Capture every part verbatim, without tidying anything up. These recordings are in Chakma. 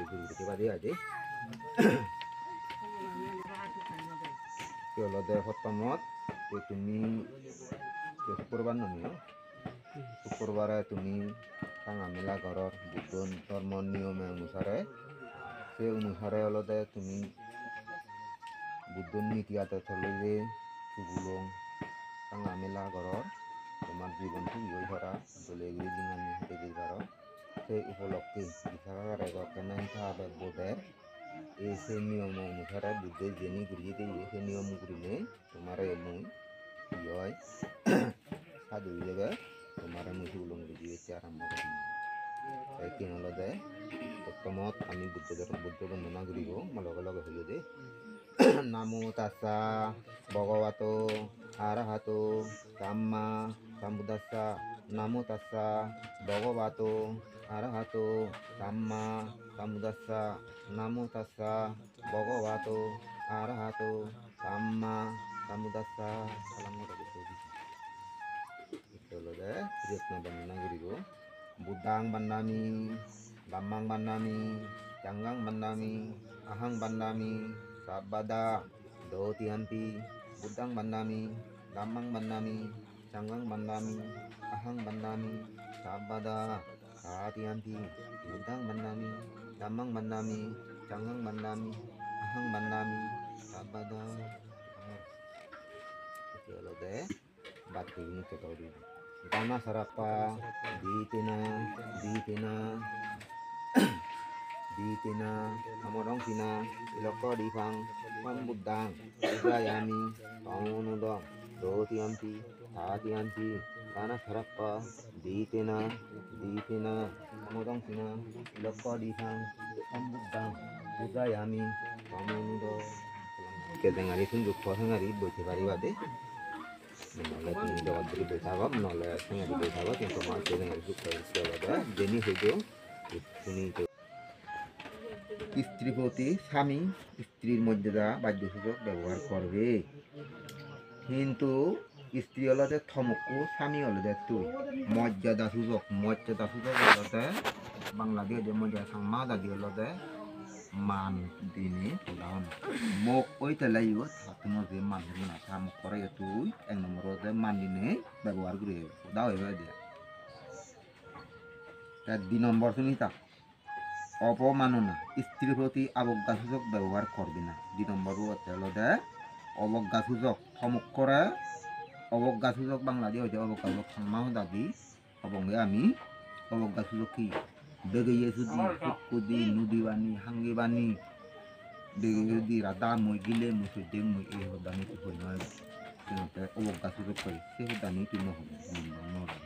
Guri guri thebade ai de. Te olode pottomot, te tumi te Sukkurbar nonei, Sukkurbare tumi tanga mela goror Buddho dhormo niyome onusare. Se onusare olode tumi Buddho niti adotte loi je sugulong tanga mela goror, tomar jibon sugi oi para, dole guri dinani hade jei paro. Sei upolokke Visakha Gorekko nahi ta bek boder. Ei sei niyomo onusare Buddho jeni guri jeye, sei niyom gurinei tomare mui hi oi, sadhu ijebe tomare mui sugulong guri jeye, ecche arambo gorim. Te ekkan olode, pottomot ami Buddho dhormo, Buddho bondona guribo, mo loge loge hoiyo de. Namo tassa bhagavato arahato samma sambuddhassa. Namo tassa bhagavato arahato samma sambuddhassa. Namo tassa bhagavato arahato samma sambuddhassa. Salam gorok. Ecche olode Krishna bondona guribo. Buddhang vandami, dhammang vandami, sanghang vandami, ahang vandami, sabbada. Dutiyampi Buddhang vandami, dhammang vandami, sanghang vandami, ahang vandami, sabbada. Tatiyampi Buddhang vandami, dhammang vandami, sanghang vandami, ahang vandami, sabbada. Ecche olode Batti ini cetodi. Dana sarappa, ditena, ditena, ditena, amodong sina, ilokko dipang, pambuddang, udayami, pamunudong, dotiyampi, tatiyampi, dana sarappa, ditena, ditena, amodong sina, ilokko dipang, pambuddang, udayami, pamunudong. Kedengari sunduk po sengari boite paribade. Nole tumi dogot duri boi thago, nole sengari boi thago, kintu mui sengari sukko ecche olode jeni hoido, tumi to. স্ত্রী প্রতি স্বামী স্ত্রীর মর্যাদা বাহ্য সূচক ব্যবহার করবে, কিন্তু স্ত্রী olode thomokko, স্বামী olode tui. Mojjada sujok, mojjada sujok olode Bangla di hoide mojjada, Changma hodadi olode man dinei hoda hona. Mok oi teleyo tattun ode man hona, ta mokkore tui ek nombor olode man dinei bebohar guri hoda hoibe de. Te di nombor suni ta. অবমাননা, স্ত্রীর প্রতি অবজ্ঞাসূচক ব্যবহার করবে না. Di nombor bo hotte olode obogga sujok, tomokkore obogga sujok, Bangla di hoide obogga sujok, Changma hodadi hobonge ami obogga sujok hi? Begeye sudi, hukkudi, nudibani, hangibani, begeye sudi, rada mui, gile mui, sojje mui, ei hodani tui hoi noi. Senotte obogga sujok hoi, se hodani tui no hoi, no hoi.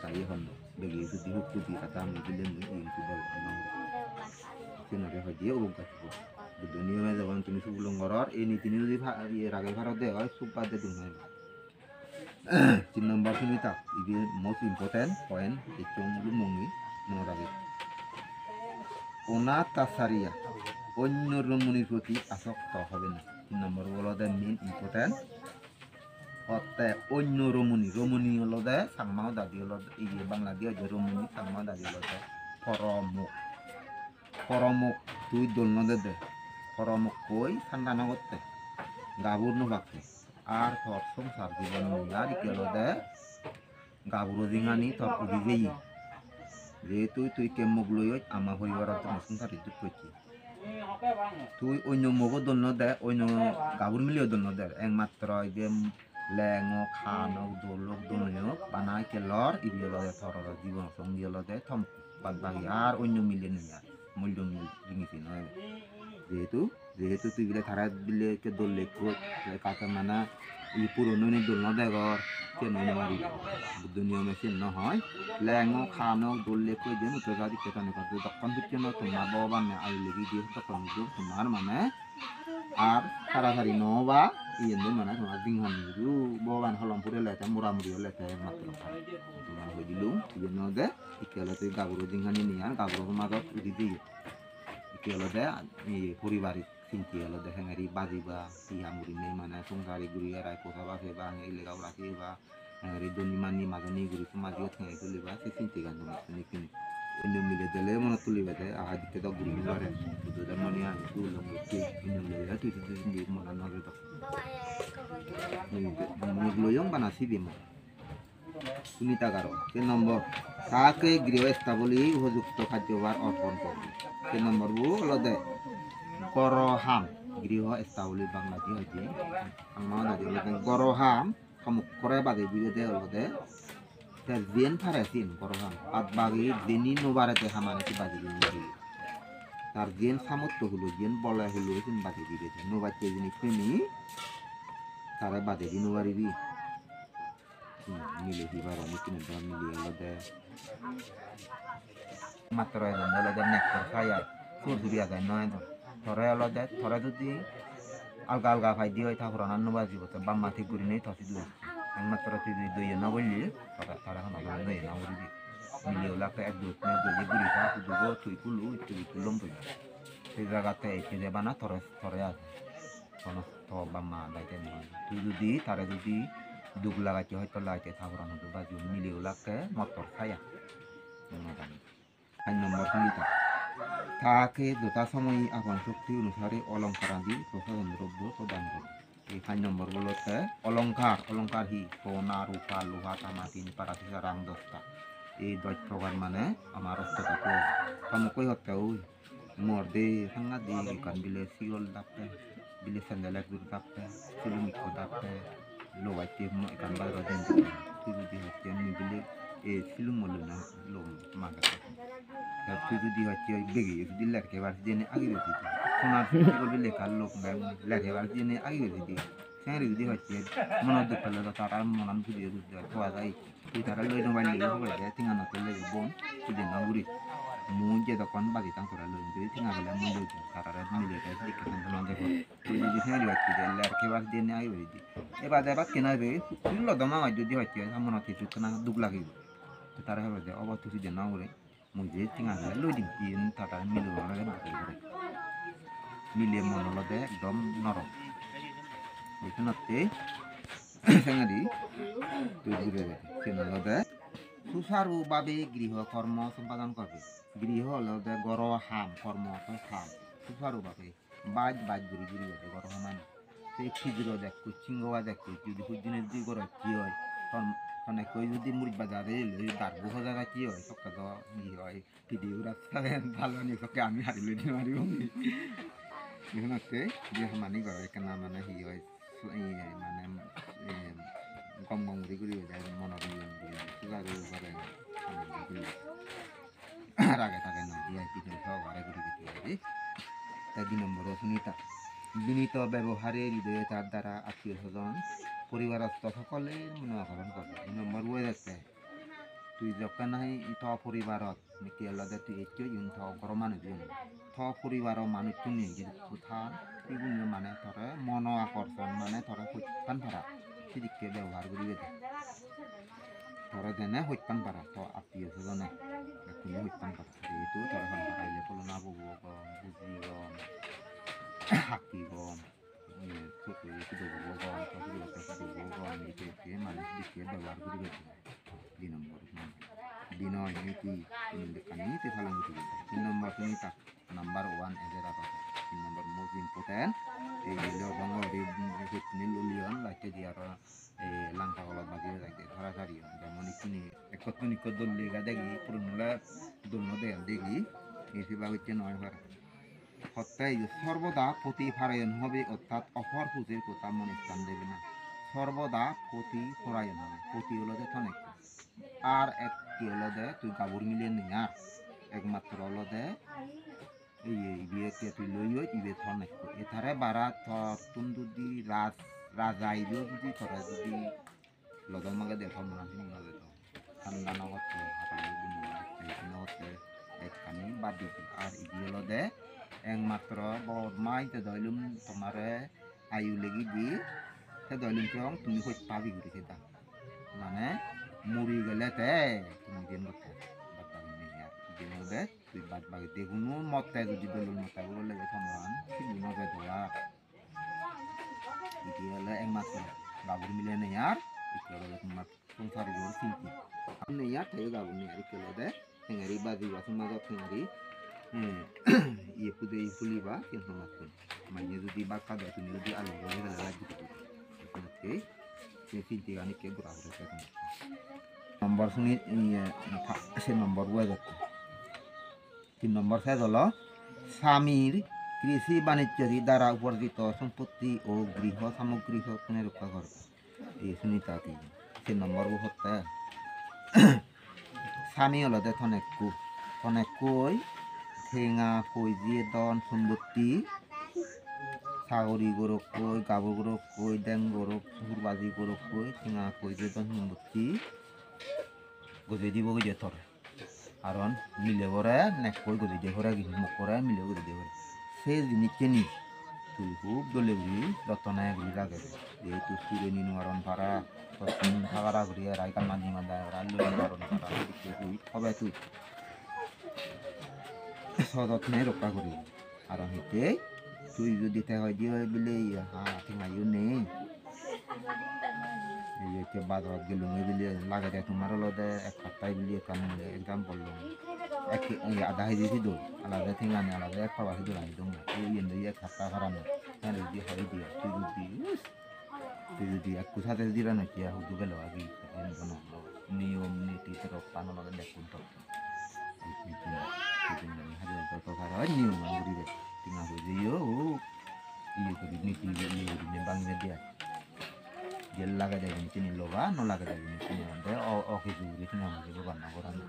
Taye honno, begi sudi hukkudi rada mui gile mui iyen tu dol honno. Senare hoide obogga sujok. Buddho niyome jebon tumi sugulong goror, ei nitini judi pa-, iye rage parode oi, suk bade dun oi. Tin nombor suni ta, ibe most important point, ekdom lumongi mone rage. অনাথাচারিয়া, অন্য রমণীর প্রতি আসক্ত হবে না. Tin nombor olode main important. Hotte onyo romoni, romoni olode Changma hodadi olode, iye Bangla di hoide romoni, Changma hodadi olode poromok. Poromok tui dol no dede, poromokkoi sanda no gotte, gabur no pakke, ar tor songsar jibon noi, ar ikke olode gaburo jinghani tor udi jeye. Jehetu tui ikke mok loiyoj, ama poribarot tumi songsar iddut gocche. Tui onyo mogo dol no de, onyo gabur mileyo dol no de, ekmatro ibe leng ok, han ok, dol ok, dol noi ok, bana ikke lor, ibe olode tor oro jibono songi olode thom, bad bagi ar onyo mile nei ar, mullo mil jinisi noi. Jehetu, jehetu tui bile tara bile ikke dol lekkoj, te kake mane i puron oine dol no degor, siyen noi no paribe. Buddho niyome siyen no hoi. Leng ok, han ok, dol lekkoj, jen utte jat ikke tani padde dokkon picche no, tomar Bhogobane ai legi diye dokkon picche tomar mane ar sarasari no oba, iyen do mane tomar jinghani hudu Bhogoban holom purele te muramuri ole te matro pai. Tomar hoi dilung, iyen olode ikke ole tui gaburo jinghani nei ar gaburo somajot udi diye. Ikke olode, iye, poribarik sinti olode hengeri bajiba, hi ham gurinei mane songsari guri arai, posa ba peba, hengeri lega pora sigeba, hengeri doni mani madoni guri somajiyot hengeri soliba, se sintigan tumi ekkene. Indi mile dele monot tulibede, aha dikke dok guri no pare. Buddho dhormo niye ami dulong gotte, indi mile dele tui tui tui tui monot no redok. Mile de-, mile loyong bana sibe mo. Sunita Garo. Tin nombor, "Tahake griho estaboli upojukto karjobhar orpon korbo." Tin nombor bo olode goro ham, griho estaboli Bangla di hoide. Ama hoide olode goro ham, hamukkore bade dibede olode. Te jiyen pare siyen goro ham. Bad bagi jeni no parede hamani se bade di no paribe. Tar jiyen samotto hulo, jiyen bole hulo siyen bade dibede. No pacche jinis sini tare bade di no paribe. Hmm, mile hi paro, mittun ekdom mile olode. Matro ejon olode nektor sai ai. Sur suri age noi ejon. Tore olode, tore judi alga alga paide oi, ta poranan no bajibo, te bap ma thik gurinei to sidu. Ekmatro tui judi doye no golle, tore, tore hono doye no guribe. Mile olakke ek dut ne guri guri pa, hudugo tui pulu, tui pulom tui. Se jagatte ecche je bana tore, tore age. Hono to bap ma daite noi. Tui judi tare judi duk lagacche, hosto lagacche, ta poran hudu baji mile olakke mottor saya. Mone dani. Pach nombor Sunita. "Tahake jotha somoye apon shokti onusare olongkaradi prosajon drobbo prodan koro." Ei pach nombor bolotte olongkar, olongkar hi? Sona, rupa, loha, tama, tin para, sisa, rang, dosta. Ei doj prokar mane amar osto tattvo. Hamukkoi hotte oi. Mor de sangadik ekkan bile sigol dappe, bile sandal ek jur dappe, silum ekko dappe, lo bacche mo ekkan bajor din. Tui judi hotte mui bile ei silum mo loi na lo maget. Te tui judi hotte oi begi judi lerkebar jene agi begi di. Sonar sigol bile ekkan lo lerkebar jene agi begi di. Sengri judi hotte monot duk pele do tara monan buji buji do thoa jai. Tui tara loi no paile hobede, tinganotte loi bon, tui dena guri. Mui jedokkon baji tang tara loi, judi tinga gele mui loi dong, tarare mile te sedokke tension no debo. Tui judi sengri bacche de, ler kebas dene ayo judi. Ebade ebat kena be, tui lodo ma judi bacche, ta monot hissu ekkena duk lagibo. Tui tara hobede, obo tui dena guri. Mui je tenga gele loi dim, iyen tara mile olode bhagor gore. Mile mon olode ekdom norom. Ekkan hotte sengari tui guri debe. Sen olode susaru bhabe griho kormo sompadon gorbe. Griho olode goro ham, kormo to ham. Susaru bhabe. Baj baj guri guri guri goro hamani. Sei pijiro dekko, singo ba dekko, judi hujjine judi gorot hi oi, ton, ton ekko judi muris baja de ele, darbo hoja gacche oi, sokke do hi oi, pidi ura sabe baloni sokke ami hari loi di mari bongi. Igun hotte je hamani goro ekkena mane hi oi, so, iye, mane, iye, gom gom guri guri oi jai, monor iye, iye, sugar oi pare, hamani guri. Rage tage noi, V I P noi sohobare guri guri guri. Te di nombor o Sunita. বিনীত ব্যবহারে হৃদয়ে তার দ্বারা আত্মীয় স্বজন পরিবারস্থ সকলের মনোহরণ করে। Di nombor o oi jatte. Tui jokke nahi to poribarot, miki olode tui ecche yun to goro manuj yun. To poribaro manuchchune jidukku than, sigunio mane tore mono akorson, mane tore hojpan para, sidikke bebohar guribe de. Tore jene hojpan para, to attiyo sojone, bekkune hojpan para. Jehetu tore hon para ile pholona bobo gom, buji gom, hakki gom, eh, sotto sotto bobo gom, to sotto sotto bobo gom, ete ete mane sidikke bebohar guribe de. Di nombor, hmm. Binoy niti, hmm, bekkani te palan guri dibe. Tin nombor Sunita, number one ejer aro. Tin nombor most important, ei je lobongo ri, hmm, huttuni luliyon, lastedi aro, eh, langta golot baji bajai de, sara sari on. Jemon ikkuni ekkottun ikko dol lega degi, puron ole dol no dega degi, ei se bagotte noi para. Hotte idu সর্বদা প্রতি পরায়ণ হবে, অর্থাৎ অপর কুজের কথা মনে স্থান দেবে না। সর্বদা প্রতি পরায়ণ হবে। প্রতি olode ton ekko. Ar ekko olode tui gabur mile nei ar. Ekmatro olode iye, ibe ekke tui loi oi, ibe ton ekko. Etare bara tottun judi raj, raja idu judi tore judi lodo mage de, to monan sini no jedo. Handa no gotte, hata no gotte, hesi no gotte, ekkani bad di di. Ar idi olode ekmatro bor mai te doilum tomare ayu legi di, te doilum tong tumi hoj pabi guri seda. Mane muri gele te tumi den gotte, bad bagi nei ar. Idi olode tui bad bagi de hunu motte judi dolul motte guri lege tomoran, sini no jedo ar. Iti ole ekmatro gabur mile nei ar, ikko olode tomar songsar gor sinti. Nei ar, teyo gabur nei ar, ikko olode Tengari bajiba, somajot tengari, eh, iye pudei puliba, siyen somattun. Manye judi bak hade, tumi judi along guri gele laggi dibo. Somattun, siyen sintigan ikke gora pore te somattun. Nombor suni, iye, ta-, se nombor bo ejotte. Tin nombor sej olo, স্বামীর কৃষি বাণিজ্যাদি দ্বারা উপার্জিত সম্পত্তি ও গৃহ সামগ্রী সযত্নে রক্ষা করা। Ei sunita ti. Tin nombor bo hotte. Sami olode tonekku. Tonekkoi tenga, poije, dhon, sompotti, sagori gorokkoi, gabur gorokkoi, deng gorok, surbaji gorokkoi, tenga, poije, dhon, sompotti gojei dibo goi je tore. Karon mile bore nekkoi gojei de pore, gini mokkore mile gojei de pore. Se jinisseni tui hub dole guri jottone guri ragebe. Jehetu sureni nw paron para, tottun thabara guri erai gamma dinga dai, erai loi nw paron para, sedokke tui hobe tui sojotne rokka guri. Aro hittey tui judi te hoi di oi bile iye ha tengayo nei. Iye te bazarot gelunge bile lagede tomar olode ek hatta bile ekkan mui example lom. Ek, iye, ada hiji sidol, alade tengani alade ek paba sidol ani dong. Ei iyen do iye ek hatta parani. Tengani judi hoi di oi, tui judi, tui judi ekku sade jiran hocche, hudu gelo agi, niyom niti torokkan olode bekkun tok. Niyom guri de. Tenga poije yo, o, iye guri niti, iye guri ne bangi de ai. Je lagede jinis sini loba, no lagede jinis sini ande, o, o kiju guri tenga poije loba na gorana.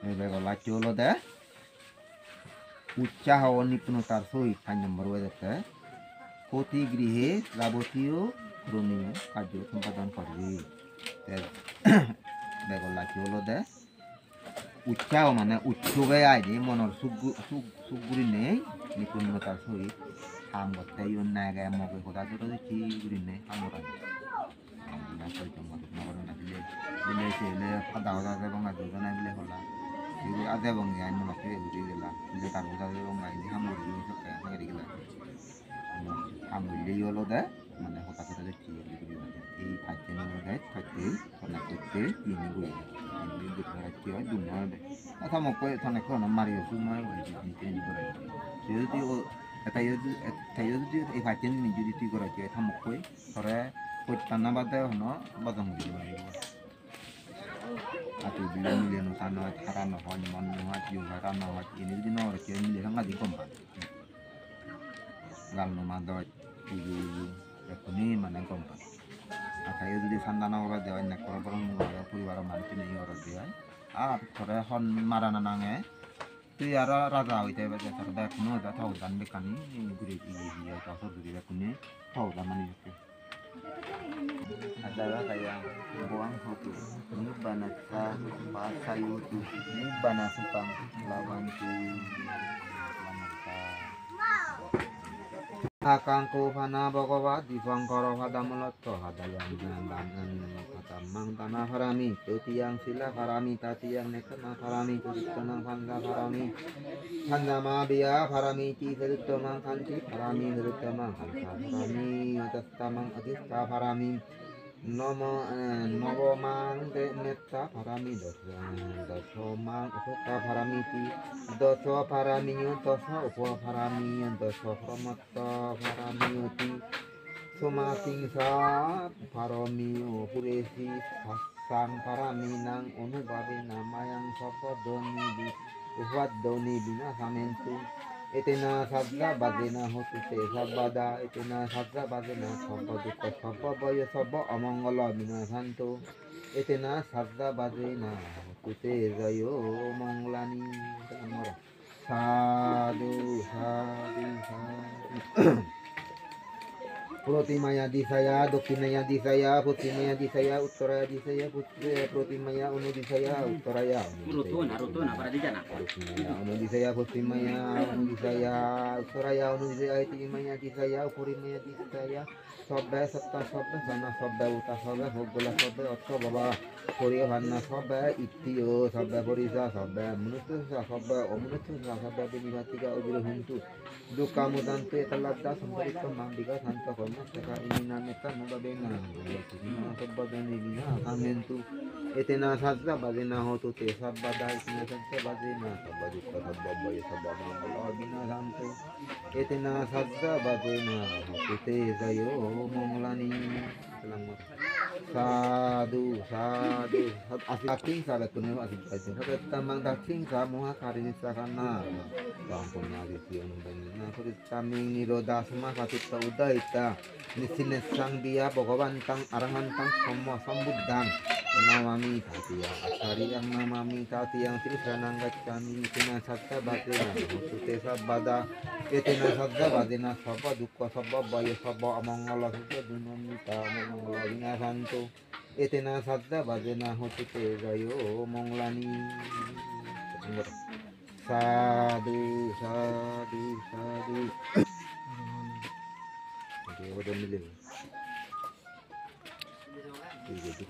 Ei bego lacche olode. উৎসাহ ও নিপুণতার সহিত পাঁচ নম্বর হয়ে যাচ্ছে, প্রতি গৃহে যাবতীয় করণীয় কার্য সম্পাদন করে। Te bego lacche olode, উৎসাহ mane utsoge aide monor suk gu-, suk, suk gurinei nipunnotar sohit ham gotte, iyon nege moge hoda doro dochi gurinei ham goran. Bile, bile se bile pada hoda debong ai, dujone bile hola. Ibe aa debong ai, mona peye guri gela. Bile tar hoda debong ai, indi ham guri guri sokke ham guri gela. Ham guri olode, mane hoda hoda docche guri guri gela. Ei pacchen olode, pacche, hoda docche, ini guri. Ini guri guri guri guri. Aa, thamokkoi, thamokkoi hono mari osu noi, ini guri guri. Jodi o, eta jodi, eta jodi ei pacchen ini jodi tui goro, thamokkoi. Tore pottanna bade hono bodong guri dibo. Atu bile mile no tano, hara no hoj, mon no hoj, yo hara no hoj, ini jodi no gore, mile sangadi gom pan. Gal no madoj, uju uju, ekkuni mane gom pan. Ata yo jodi sanda no gore de, onne koro borom gore, poribaro manuj tine yo gore de. Ar tore hon marana nange, tui aro raja oite bede tor bek no oide, togodan bekkani guri iye iye oito, sor guri bekkune togodan ani jokke. Adara kaya buang hotu, nibbana sa pasayotu, nibbana sukang labantu. Akangko pana bhagava dipankaro padamulotto hadayang dana padamang dana parami dutiyang sila parami tatiyang nekkana parami chatuttamang panja parami panjama biya parami ti chatuttamang kanti parami chatuttamang kansa parami atastamang adista parami nomo, eh, novamang de metta parami dos-, eh, dosomang upekka parami ti doso parami doso upo parami doso promo ta parami oti somasingsa parami o puresi sassang parami nang onubhabena mayang sabba doni bi-, upaddoni binasamentu. Etena sajja bajena hotu te sabbada, etena sajja bajena sabba dukkha sabba bhoyo sabba omongolo binasantu. Etena sajja bajena hotu te joyo mongolani. Sadhu, sadhu, sadhu. Protimaya disaya, dokkinaya disaya, poschimaya disaya, uttoraya disaya, put-, eh, protimaya onudisaya, uttoraya onudisaya, protimaya onudisaya, poschimaya onudisaya, uttoraya onudisaya, etimaya disaya, uporimaya disaya, sabbe satta, sabbe jana, sabbe bhuta, sabbe puggala, sabbe atto bhava, pariyopanna, sabbe ittiyo, sabbe porija, sabbe manussa, sabbe omanussa, sabbe binipatika, ubiro hontu, dukkha muccantu, eta labda sampattito ma vigacchantu, karma seka iminam ettha nubhabena, sabba doni binasamentu. Etena saccavajjena hotu te sabbada. Etena saccavajjena sabba dukkha sabba bhaya sabba mongolo vinasantu. Etena saccavajjena hotu te jayo mangalani. Sadhu, sadhu. Asik dakkhiñ sa bekkune, asik dakkhiñ sa. Sabettambang dakkhiñ sa moha karini sakana. Sampunna aditya anubandina purittami nirodha soma satutta udahita. Nisinessang biya Bhagavantaṃ arahantaṃ samma sambuddhaṃ namāmi. Tatiyā acchariyaṃ namāmi, tatiyā sirīsaraṇaṃ gacchāmi. Etena saccavajjena hotu te sabbada. Etena saccavajjena sabba dukkha sabba bhaya sabba amangala sabba dunamita amangala vinasantu. Etena saccavajjena hotu te jayo mangalani. Sadhu, sadhu, sadhu. Oke, udah milih. Iya, jadi.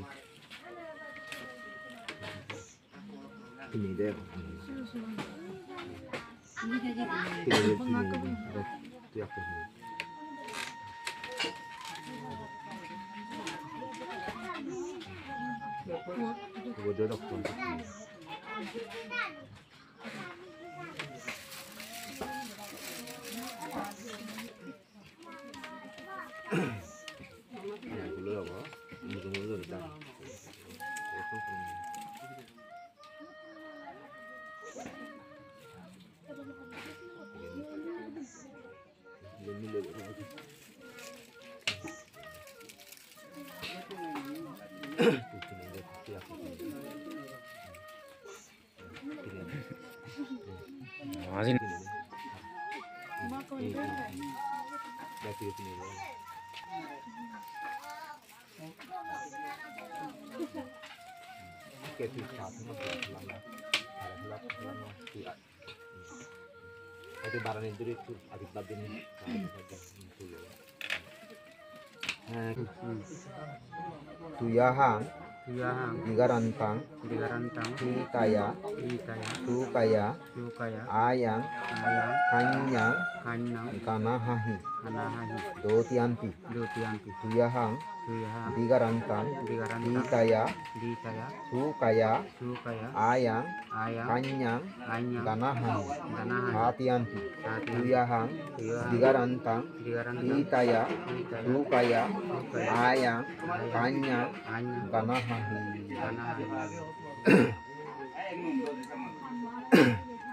Ini deh. Ini deh, ini. Ada tiap ini. Coba duduk, duduk. Itu barani duri tu adit badini. Tuyahang. Tuyahang. Digarantang. Digarantang. Hitaya. Hitaya. Sukaya. Sukaya. Ayang. Ayang. Kanyang. Kanyang. Ganahahi. Ganahahi. Dutiyampi. Dutiyampi. Tuyahang. Tuyahang. Digarantang. Digarantang. Hitaya. Hitaya. Sukaya. Sukaya. Ayang. Ayang. Kanyang. Kanyang. Ganahahi. Ganahahi. Tatiyampi. Tatiyampi. Tuyahang. Tuyahang. Digarantang. Digarantang. Hitaya. Hitaya. Sukaya. Sukaya. Ayang. Ayang. Kanyang. Kanyang. Ganahahi. Ganahahi.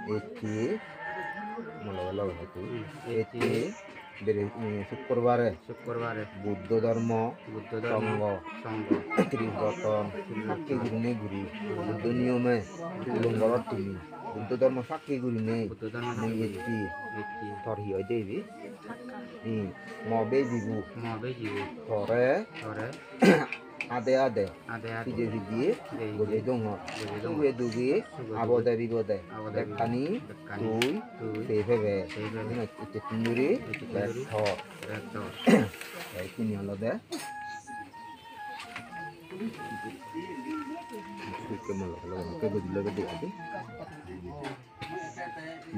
Ecche. Molo molo hotu. Ecche. Ecche. Bere, eh, Sukkurbare. Sukkurbare. Buddho dhormo. Buddho dhormo. Songho. Songho. Triroton. Triroton. Sakki gurinei guri. Buddho niyome. Ulung gorot tumi. Buddho dhormo sakki gurinei. Buddho dhormo sakki gurinei. Mui ecchi. Ecchi. Tor hi hoide ibe? Hmm. Mo bejibo. Mo bejibo. Tore. Tore. Ade ade. Ade ade. Pije pije. Pije pije. Gojei dongor. Gojei dongor. Suge duge. Suge duge. Abode bibode. Abode bibode. Bekkani. Bekkani. Tui. Tui. Sei pebe. Sei pebe. Ino ecchettun duri. Ecchettun duri. Bekto. Bekto. Ei tini olode. Sukke molo molo. Ke gojilo gede adi.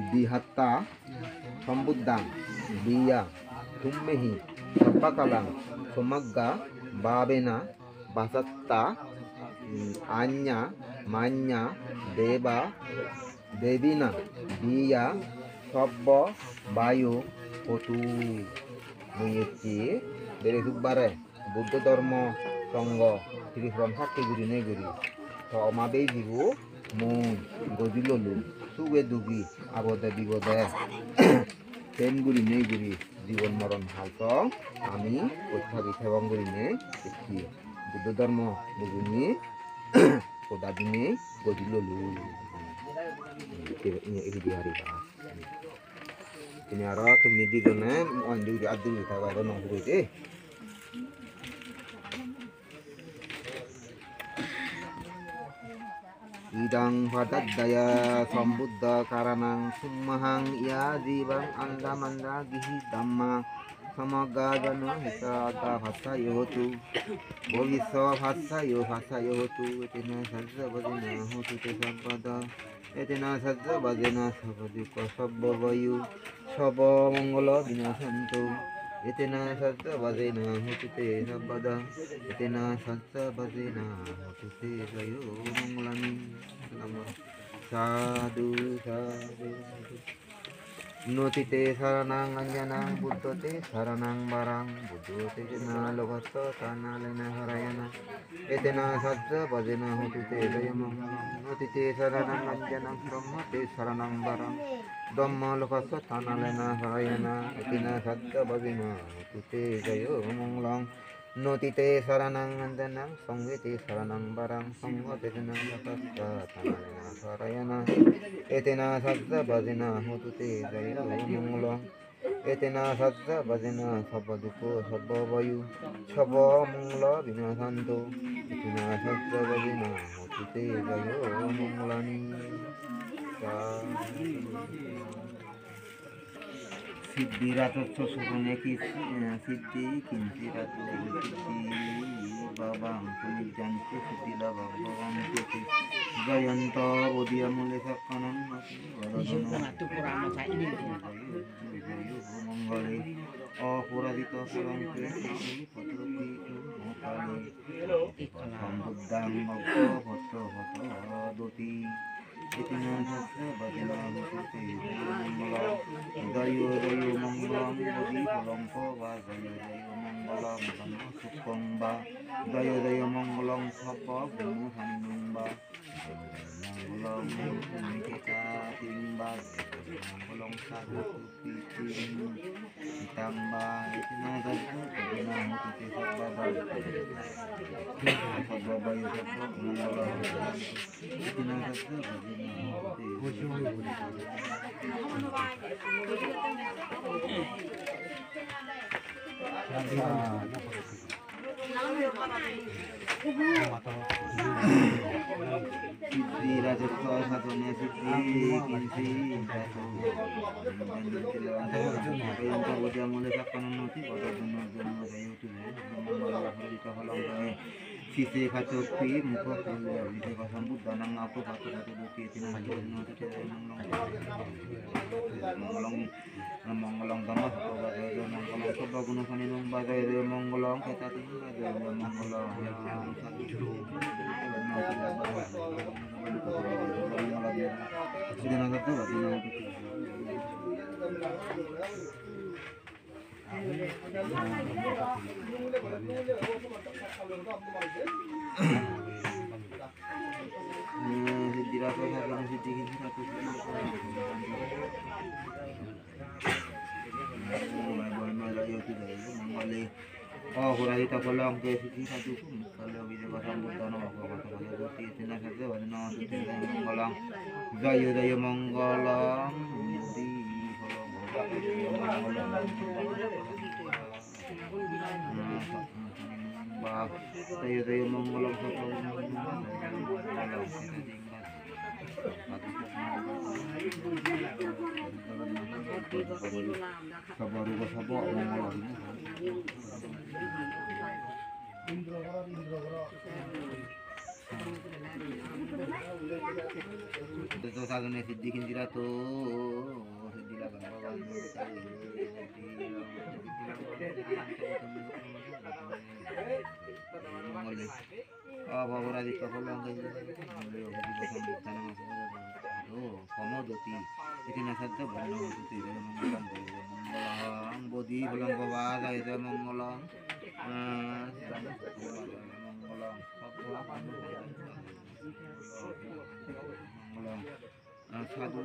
Dihatta sambuddhang viya tummehi sabbakalang samagga bhavena vasatta, mm, anya manya deva devina viya sabba vayo hotu. Mui ecche bere subbare. Buddho dhormo songho tripuran sakki gurinei guri to oma bejibo mui gojilolung suge dugi abode bibode. Sen gurinei guri jibon moron halto ami utthabi thebong gurinei ecchi Buddho dhormo bujinei hoda dinei gojilolung. Ecche ecche ecche hari ba. Tumi aro tumi didone ondi udi addi udi thaba aro no huroi de. Idang padaddhaya sambuddha karanang summahang ya jivang anda manda gihi dhamma samagga jano hita adda phassayo hotu bhovissa phassayo phassayo hotu etena sacca vajena hotu te sabbada. Etena sacca vajena sabba dukkha sabba bhayo sabba mongolo vinasantu. Etena saccavajjena hotu te sabbada. Etena saccavajjena hotu te jayo mangalani. Sadhu, sadhu, sadhu. Natthi te saranang anjanang, buddho te saranang varaṃ. Buddho tejena lokassa thanadena parayana. Etena saccavajjena hotu te jayamaṅgalaṃ. Natthi te saranang anjanang, dhammo te saranang varaṃ. Dhammo lokassa thanadena parayana. Etena saccavajjena hotu te jayamaṅgalaṃ. Natthi te saranang anjanang, saṅghe te saranang varaṃ. Saṅgho tejena lokassa thanadena parayana. Etena saccavajjena hotu te jayamaṅgalaṃ. Etena saccavajjena sabba dukkho sabba bhayo sabba moṅgo vinasantu. Etena saccavajjena hotu te jayamaṅgalani. Siddhi rajassa sukune ki, eh, siddhi kinti rajassa siddhi bhavaṃ sumijjantu siddhi labhaṃ bhavantu te. Jayanto bodhiyā mūle sakyānaṃ mandavalānaṃ. Mangalam aparājitapallaṅke sīse paṭhavipokkhare sambuddhaṃ aggappatto paṭipadoti. Etena saccavajjena hotu te jayamaṅgalaṃ. Jayo jayo maṅgalaṃ bodhi phalāṅ pho va. Jayo jayo maṅgalaṃ dhamma sukhaṃ va. Jayo jayo maṅgalaṃ sabba gunasannavhaṃ va. Jayo jayo maṅgalaṃ micchitatiṃ va. Jayo jayo maṅgalaṃ sadhu sudhitiṃ. Etena saccavajjena hotu te sabbada. Sabba bhayo sabba moṅgolo bhavantu. Etena saccavajjena hotu te. Siddhi rajassa sukune siddhi kinti rajassa. Jayanto bodhiyā mūle sakyānaṃ mandavalānaṃ. Sīse paṭhavipokkhare sambuddhānaṃ aggappatto paṭipadoti. Etena saccavajjena hotu te jayamaṅgalaṃ. Mangalam, mangalam dhamma sukha va. Jayo jayo mangalam sabba gunasannavhaṃ va. Jayo jayo mangalam micchitatiṃ va. Jayo jayo mangalam. Aparājitapallaṅke sīse paṭhavipokkhare sambuddhānaṃ aggappatto paṭipadoti. Etena saccavajjena hotu te jayamaṅgalaṃ. Jayo jayo maṅgalaṃ bodhi phalāṅ pho va. Jayo jayo maṅgalaṃ sabba sabba rogo sabba amoṅgolo. Sadhane siddhi kinti rajassa siddhi labhaṃ bhavantu te. Aparājitapallaṅke sīse paṭhavipokkhare sambuddhānaṃ aggappatto paṭipadoti. Etena saccavajjena hotu te jayamaṅgalaṃ. Bodhi phalāṅ pho va. Jayo jayo maṅgalaṃ. Maṅgalaṃ. Sadhu.